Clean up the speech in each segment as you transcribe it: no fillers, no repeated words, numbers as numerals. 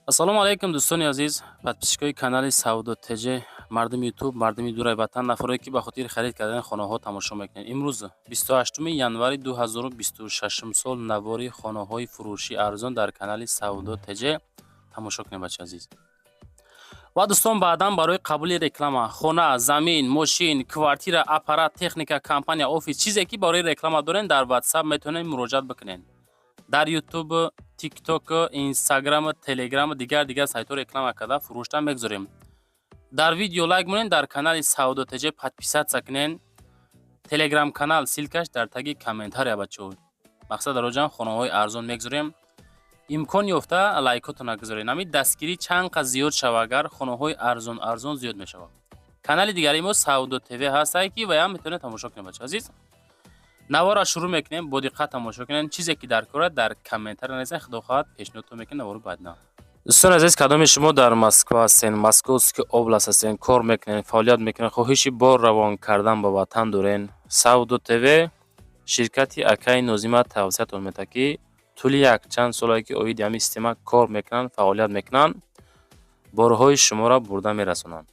Ассалому алайкум, дӯстони азиз, подписчикои канали Савдо ТЖ, мардуми Ютуб, мардуми дураи ватан, нафароне ки ба хотири харид кардани хонаҳо тамошо мекунед. Имрӯз 28 январи 2026 сол, навори хонаҳои фурӯшии арзон дар канали Савдо ТЖ тамошо кунед, бачаи азиз. Ва дӯстон, баъдан барои қабули реклама, хона, замин, мошин, квартира, аппарат, техника, компания, офис, чизе ки барои реклама дорен, дар WhatsApp метавонед муроҷиат бикунед. Дар YouTube, TikTok, Instagram, Telegram, дигар дигар сайтҳо реклама карда фурӯшта мегузорем. Дар видео лайк монед, дар канали Савдо ТЖ подписаться кунед. Telegram канал ссылкаш дар таги комментария, бачаҳо. Мақсад дар оҷам хонаҳои арзон мегузорем. Имкон ёфта лайкотона гузоред. Ҳамин дастгирӣ чанд қад зиёд шава, агар хонаҳои арзон арзон зиёд мешавад. Канали дигари мо Савдо ТВ ҳастае, ки ваям метавонед тамошо кунед, бачаҳо азиз. Навора шурӯъ мекунем, бо диққат тамошо кунед. Чизе ки дар кора, дар комментария нависед, худо хоҳад пешниҳодтон мекунем навори баъдина. Дӯстони азиз, кадоми шумо дар Москва ҳастен, Московский область ҳастен, кор мекунед, фаъолият мекунед, хоҳиши бор равон кардан ба ватан дорен, Савдо ТВ ширкати акаи Нозима тавсиятон медиҳад, ки тӯли якчанд солае ки оиди ҳамин система кор мекунанд, фаъолият мекунанд, борҳои шуморо бурда мерасонанд.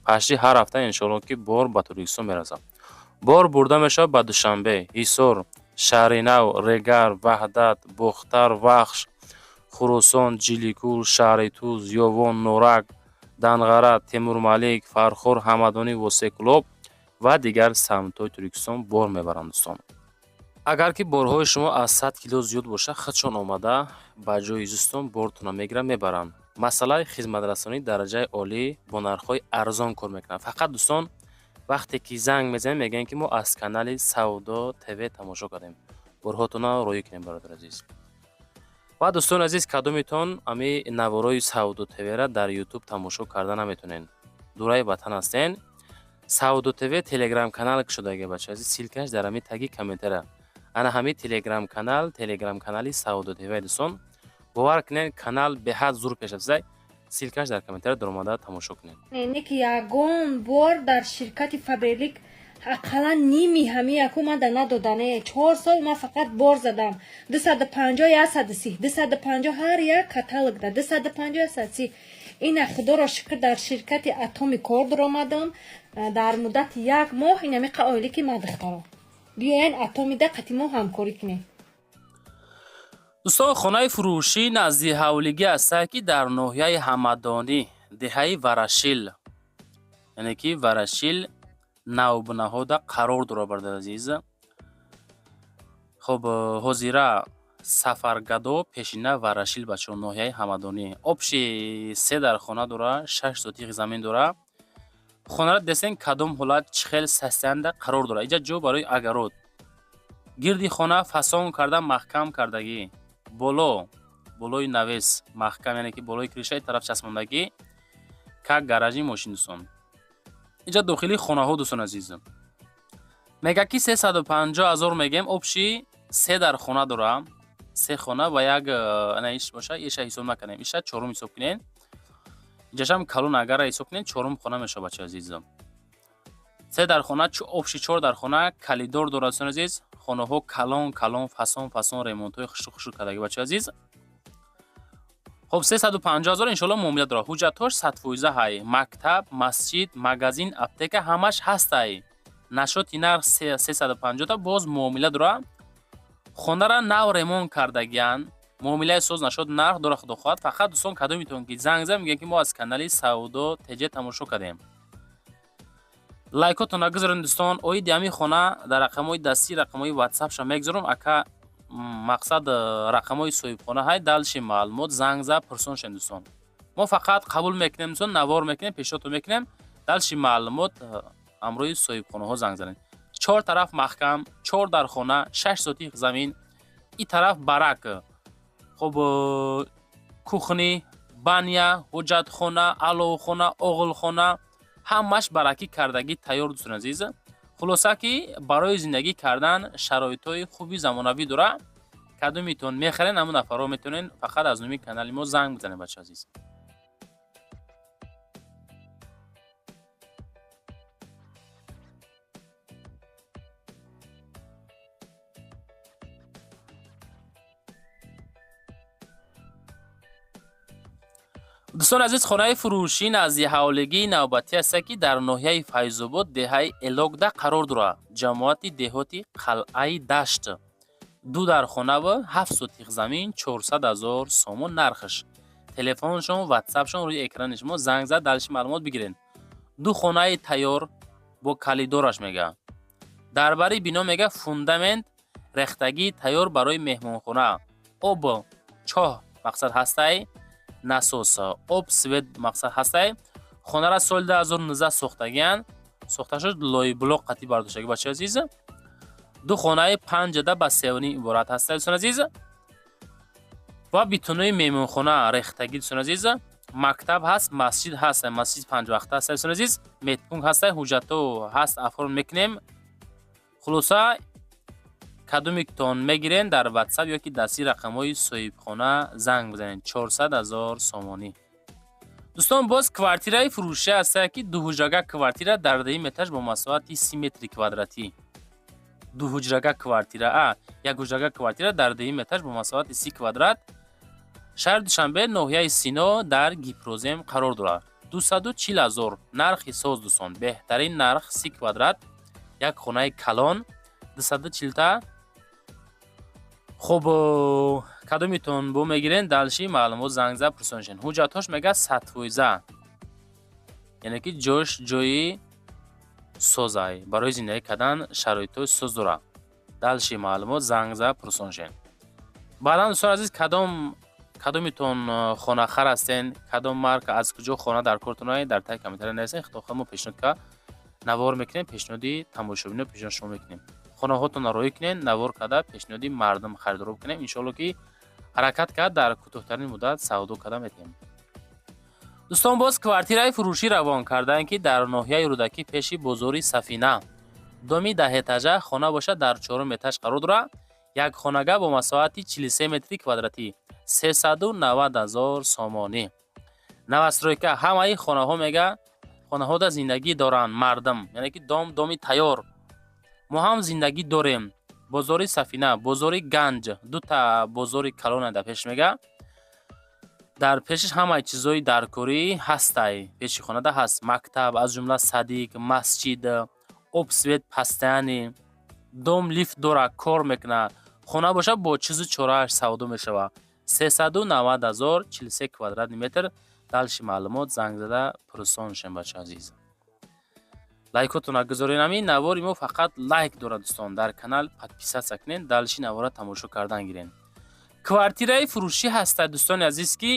Пашти ҳар ҳафта иншоалло ки бор ба Тоҷикистон мерасад. Бор бурда мешавад ба Душанбе, Ҳисор, Шаҳринав, Регар, Ваҳдат, Бохтар, Вахш, Хуросон, Ҷиликул, шаҳри Туз, Ёвон, Норак, Данғара, Темурмалик, Фархор, Ҳамадонӣ, Восекулоб ва дигар самтҳои Тоҷикистон бор мебаранд, дӯстон. Агар ки борҳои шумо аз 100 кило зиёд бошад, худшон омада ба ҷои зистон бортонро мегиранд, мебаранд. Масъалаи хизматрасонии дараҷаи олӣ бо нархҳои арзон кор мекунанд. Фақат, дӯстон, вақте ки занг мезанем, мегӯем ки мо аз канали Савдо ТВ тамошо кардем. Борҳотонро роҳӣ кунем, бародари азиз. Ва дӯстони азиз, кадомитон ами наворои Савдо ТВ-ра дар Ютуб тамошо карда наметонед, дураи ватан ҳастен, Савдо ТВ Телеграм канал кушодаги, бачаҳо азиз, ссылкаш дар ҳамин таги комментария. Ана ҳамин Телеграм канал, Телеграм канали Савдо ТВ, дӯстон, бовар кунед, канал беҳад зур пеш рафтааст. Ссылкаш дар комментария, даромада тамошо кунед. Не ки ягон бор дар ширкати Фаберлик ақаллан ними ҳами яку ман да надодане. 4 сол ман фақат бор задам, 250, 130, 250, ҳар як каталог да 250, 130. Ина, худоро шукр, дар ширкати Атоми кор даромадам. Дар муддати як моҳ инамиқа ойлики ма. Духтаро, биёен Атомида қати мо ҳамкорӣ кунем. Дӯстон, хонаи фурӯшӣ назди ҳавлигӣ ҳастад, ки дар ноҳияи Ҳамадонӣ, деҳаи Варашил, яъне ки Варашил навбнаҳода қарор дорад, бародари азиз. Хоб, ҳозира Сафаргадо, пешина Варашил, бачаҳо, ноҳияи Ҳамадонӣ. Общий се дар хона дора, 6 сотих замин дора. Хонаро десен, кадом ҳолат, чӣ хел состояние қарор дорад. Иҷа ҷо барои огород, гирди хона фасон карда маҳкам кардагӣ, боло болои навес маҳкам, яъне ки болои крышаи тараф часпондагӣ, как гаражи мошин. Дӯстон, инҷа дохили хонаҳо, дӯстон азиз, мега ки 350 000 мегем. Общий се дар хона дора, се хона ва як ана иш боша, иша ҳисоб накунем, иша чорум ҳисоб кунем. Инҷашам калон агара ҳисоб кунем, чорум хона мешавад, бачаи азиз. Се дар хона, общий чор дар хона, коридор дорад. Дӯстони азиз, хонаҳо калон калон, фасон фасон, ремонтҳои хушрӯ хушрӯ кардаги, бачаи азиз. Хоб, 350 000, иншоалло муомила дорад. Ҳуҷҷатҳош 100% ҳай, мактаб, масҷид, магазин, аптека ҳамаш ҳастай. Нашоти нарх 350-та боз муомила дорад. Хонара нав ремонт кардагиянд, муомилаи соз нашод нарх дора, худо хоҳад. Фақат, дӯстон, кадомитон ки занг зад, мегӯянд ки мо аз канали Савдо ТЖ тамошо кардем. Лайкотонро гузоред, дӯстон. Оиди ҳамин хона дар рақамҳои дастӣ, рақамҳои ватсапша мегузорам, ака. Мақсад, рақамҳои соҳибхона ҳай, дальше маълумот занг зад, пурсон шед, дӯстон. Мо фақат қабул мекунем, дӯстон, навор мекунем, пешниҳодтон мекунем, дальше маълумот ҳамроҳи соҳибхонаҳо занг занед. Чор тараф маҳкам, чор дар хона, 6 сотих замин, и тараф барак, хоб, кухня, баня, ҳуҷҷатхона, аловхона, оғилхона, ҳамаш баракӣ кардагӣ тайёр, дӯстони азиз. Хулоса ки барои зиндагӣ кардан шароитҳои хуби замонавӣ дора. Кадомитон мехарен, ҳамон нафарҳо метавонед фақат аз номи канали мо занг бизанед, бачаи азиз. Дӯстони азиз, хонаи фурӯшӣ назди ҳавлигии навбатӣ ҳаста, ки дар ноҳияи Файзобод, деҳаи Элокда қарор дорад, ҷамоати деҳоти Қалъаи Дашт. Ду дархонаву 7 сотих замин, 400 000 сомон нархаш. Телефоншон, ватсапшон рӯи экрани шумо, занг зад, дальше маълумот бигиред. Ду хонаи тайёр бо калидораш мега. Дар бари бино мега фундамент рехтагии тайёр барои меҳмонхона, об, чоҳ мақсад ҳастай, насос, об, свет мақсад ҳастай. Хонара соли 2019 сохтагиянд, сохта шуд, лойблок қатӣ бардоштагӣ. Бачаи азиз, ду хонаи панҷада ба севним иборат ҳастад, дӯстони азиз, ва битонои меҳмонхона рехтагӣ. Дӯстони азиз, мактаб ҳаст, масҷид ҳаст, масҷид панҷвақта ҳаст. Дӯстони азиз, медпункт ҳаста, ҳуҷҷатҳо ҳаст, оформ мекунем. Хулоса, кадомиктон мегирен, дар ватсап ёки дастии рақамҳои соҳибхона занг бизанед. 400 000 сомонӣ. Дӯстон, боз квартираи фурӯшӣ ҳаста, ки дуҳуҷрага квартира дар дуюм этаж бо масоҳати 30 метри квадратӣ. Дуҳуҷрага квартира, а якҳуҷрага квартира дар дуюм этаж бо масоҳати 30 квадрат, шаҳри Душанбе, ноҳияи Сино, дар Гипрозем қарор дорад. 240 000 нархи соз. Дӯстон, беҳтарин нарх, 30 квадрат, як хонаи калон, дусаду чилта. Хуб, кадомитон бо мегирен, дальше маълумот занг зад, пурсоншен. Ҳуҷҷатҳош мега 100%, яъне ки ҷош ҷои созай, барои зиндагӣ кардан шароитҳои соз дорад. Дальше маълумот занг зад, пурсоншен. Баъдан, дӯстони азиз, кадомитон хонахар ҳастен, кадом марка, аз куҷо хона дар кортон, дар таги комментария нависен. Худохоҳ, мо пешниҳод кард навор мекунем, пешниҳоди тамошобино пешниҳод шумо мекунем. Хонаҳотонро роҳӣ кунед, навор карда пешниҳоди мардум харидорӣ кунем. Иншоалло, ки ҳаракат кард, дар кӯтоҳтарин муддат савдо карда метавонем. Дӯстон, боз квартираи фурӯшӣ равон карданд, ки дар ноҳияи Рӯдакӣ, пеши бозори Сафина, доми даҳэтажа, хона бошад, дар чорум этаж қарор дорад. Як хонага бо масоҳати 43 метри квадратӣ, 390 000 сомонӣ. Новостройка, ҳамаи хонаҳо мега, хонаҳода зиндагӣ доранд мардум, яъне ки дом доми тайёр. Мо ҳам зиндагӣ дорем. Бозори Сафина, бозори Ганҷ, дута бозори калона дар пеш мега. Дар пешаш ҳамаи чизҳои даркорӣ ҳастай, пеши хонада ҳаст: мактаб, аз ҷумла садик, масҷид, об, свет постоянный, дом лифт дорад, кор мекунад. Хона бошад, бо чизу чорааш савдо мешавад. 390 000, 43 квадратный метр. Дальше маълумот занг зада пурсон шем. Бача азиз, лайкотонро гузоред. Ҳамин навори мо фақат лайк дорад. Дӯстон, дар канал подписаться кунед, дальше навора тамошо кардан гиред. Квартираи фурӯшӣ ҳастад, дӯстони азиз, ки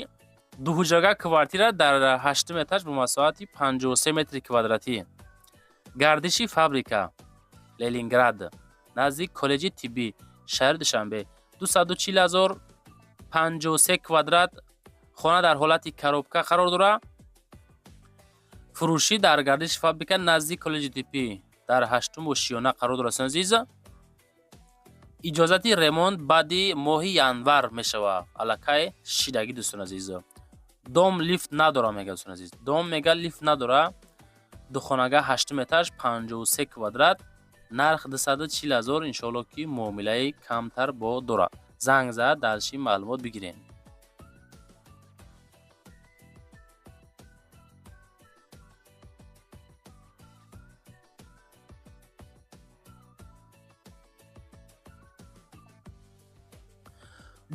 дуҳуҷрага квартира дар ҳаштум этаж бо масоҳати 53 метри квадратӣ, гардиши фабрика Ленинград, назди коллеҷи тиббӣ, шаҳри Душанбе, 240 000, 53 квадрат. Хона дар ҳолати коробка қарор дорад. Фурӯшӣ дар гардиши фабрика, назди коллеҷи тиббӣ, дар ҳаштум ошиёна қарор дорад. Азиз, иҷозати ремонт баъди моҳи январ мешавад, аллакай шидагӣ. Дӯстони азиз, дом лифт надорад, мега. Дӯстони азиз, дом мега лифт надорад. Духонага, ҳаштум этаж, 53 квадрат, нарх 240 000. Иншоалло, ки муомилаи камтар бо дорад. Занг зад, дальше маълумот бигирем.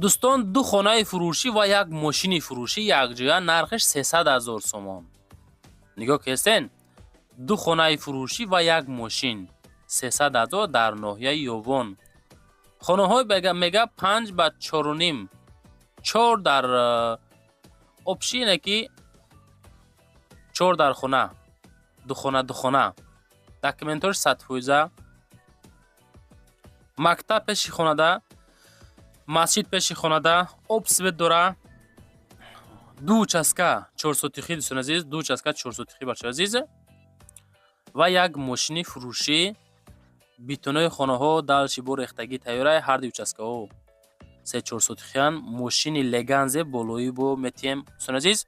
Дӯстон, ду хонаи фурӯшӣ ва як мошини фурӯшӣ якҷоя нархаш 300 000 сомон. Нигоҳ кестен, ду хонаи фурӯшӣ ва як мошин 300 000 дар ноҳияи Ёвон. Хонаҳои мега панҷ ба чоруним, чор дар общий, яъне ки чор дар хона, ду хона, ду хона. Документош 100%. Мактаб пеши хонада, масҷид пеши хонада, об, свет дора. Ду участка чорсотихӣ, дӯстони азиз, ду участка чорсотихӣ, бачаи азиз, ва як мошини фурӯшӣ. Битонои хонаҳо дальше бо рехтагӣ тайёрай, ҳарду участкаҳо се чорсотихиян. Мошини Леганзе болоӣ бо метиҳем. Дӯстони азиз,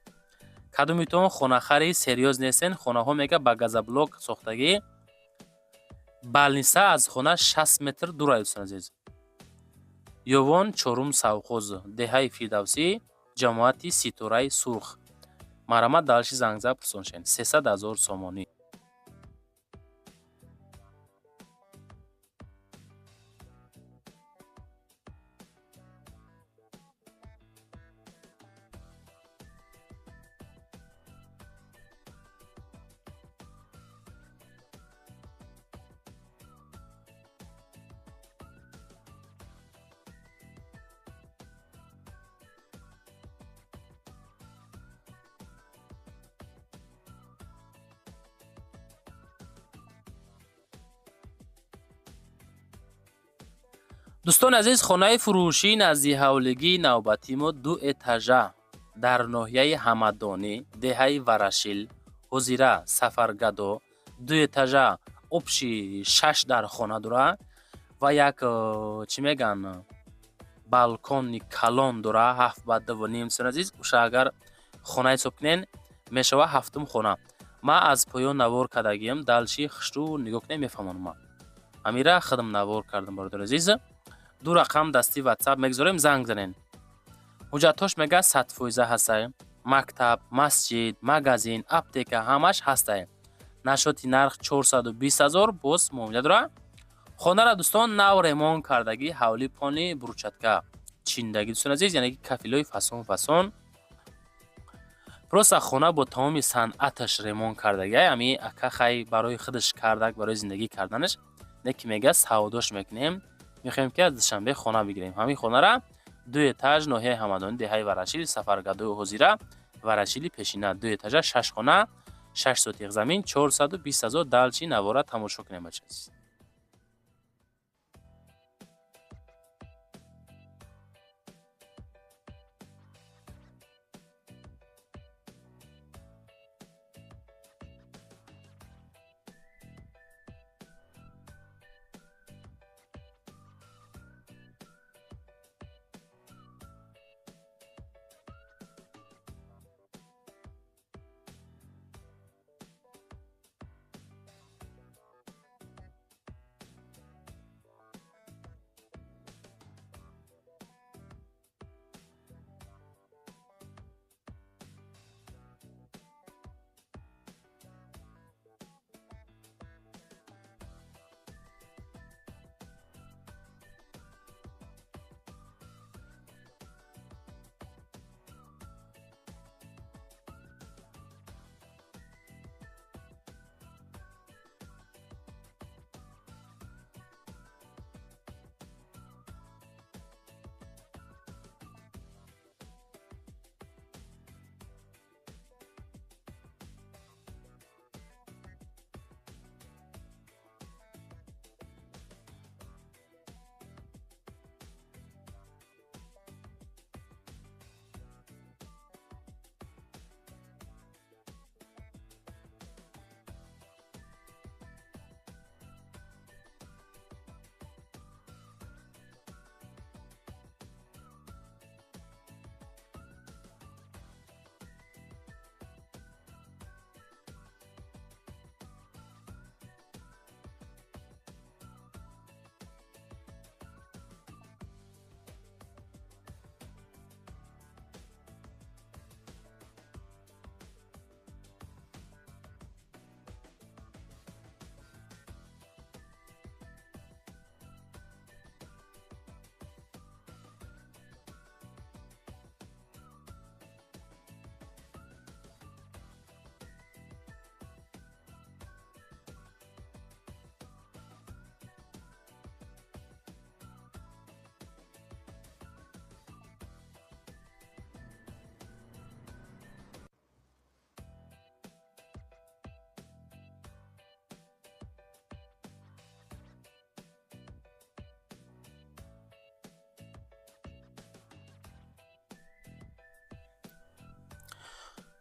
кадомитон хонахари серьёз нестен, хонаҳо мега ба газоблок сохтагӣ, больница аз хона 60 метр дур. Дӯстони азиз, Ёвон, чорум совхоз, деҳаи Фирдавсӣ, ҷамоати Ситораи Сурх. Марҳамат, дальше зангза пурсон шавед. 300 000 сомонӣ. Дӯстони азиз, хонаи фурӯшии наздиҳавлигии навбатии мо ду этажа дар ноҳияи Ҳамадонӣ, деҳаи Варашил, ҳозира Сафаргадо, ду этажа, общий шаш дар хона дора ва як чӣ мегӯянд, балкони калон дора, 7 ба 2.5. Дӯстони азиз, уша агар хона ҳисоб кунен, мешавад ҳафтум хона. Ман аз поён навор кардагиам, дальше хушрӯ нигоҳ кунем, мефаҳмонам. Ман ҳамира худам навор кардам. Бародари азиз, ду рақам дасти ватсап мегузорем, занг занен. Ҳуҷҷатҳош мега 100% ҳастай. Мактаб, масҷид, магазин, аптека ҳамаш ҳастай. Нашоти нарх 420 000, боз муомила дора. Хонара, дӯстон, нав ремонт кардагӣ, ҳавли пони брусчатка чиндагӣ, дӯстони азиз, яъне ки кафелҳои фасон фасон. Просто хона бо тамоми санъаташ ремонт кардагӣ. Ами ака хай барои худаш кардак, барои зиндагӣ карданаш не, ки мега савдош мекунем, мехоҳем, ки аз Душанбе хона бигирем. Ҳамин хонара ду этаж, ноҳияи Ҳамадонӣ, деҳаи Варашил, Сафаргадои ҳозира, Варашили пешина, ду этажа, шаш хона, 6 сотих замин, 420 000. Дальше навора тамошо кунем, бача азиз.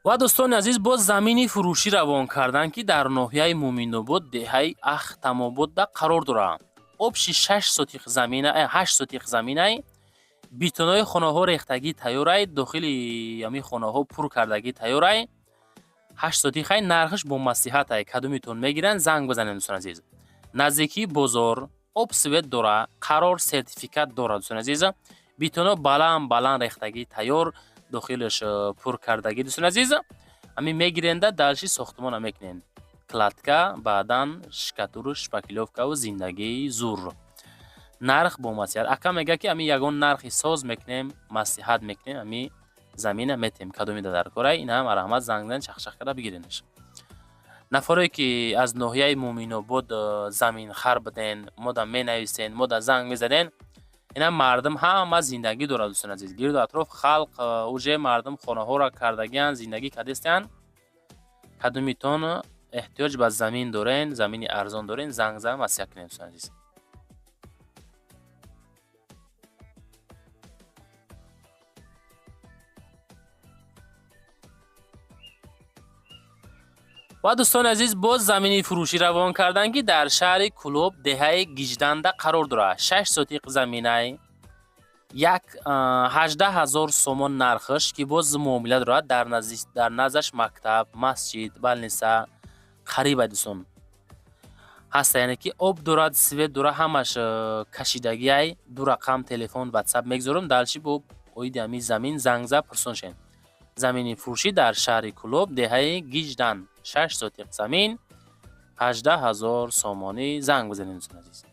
Ва дӯстони азиз, боз замини фурӯшӣ равон карданд, ки дар ноҳияи Муъминобод, деҳаи Ахтамободда қарор дорад. Общий 6 сотих замина, 8 сотих заминай. Бетонои хонаҳо рехтагӣ тайёрай, дохили ҳамин хонаҳо пур кардагӣ тайёрай. 8 сотихай, нархаш бо маслиҳатай. Кадомитон мегиранд, занг бизанед, дӯстони азиз. Наздикии бозор, об, свет дора, қарор, сертификат дорад, дӯстони азиз. Бетоно баланд баланд рехтагӣ тайёр, дохилаш пур кардагӣ, дӯстони азиз. Ҳамин мегиренда, дальше сохтмона мекунен, кладка, баъдан штукатуру, шпаклёвкаву зиндагии зур. Нарх бо маслиҳат. Ака мега, ки ами ягон нархи соз мекунем, маслиҳат мекунем, ами замина метем. Кадомида дар корай, ина марҳамат, занг зан, чахчах карда бигиренаш. Нафаре ки аз ноҳияи Муъминобод заминхар буден, мода менависен, мода занг мезаден. Ина мардум ҳама зиндагӣ дорад, дӯстони азиз. Гирду атроф халқ уже мардум хонаҳоро кардагианд, зиндагӣ кардистанд. Кадомитон эҳтиёҷ ба замин дорен, замини арзон дорен, занг зан, маслиҳат кунем, дӯстони азиз. Ва, дӯстони азиз, боз замини фурӯшӣ равон карданд, ки дар шаҳри Кӯлоб, деҳаи Гиҷданда қарор дорад. 6 сотиқ заминай, як 18 000 сомон нархаш, ки боз муомила дорад. Дар наздаш мактаб, масҷид, больница қариба, дӯстон, ҳаста, яъне ки об дорад, свет дорад, ҳамаш кашидагиай. Ду рақам телефон, Ватсап мегузорам, дальше бо оиди ҳамин замин занг зад, пурсон шавем. Замини фурӯшӣ дар шаҳри Кӯлоб, деҳаи Гиҷдан, 6 сотиқ замин, 18 000 сомонӣ. Занг бизанед, дӯстони азиз.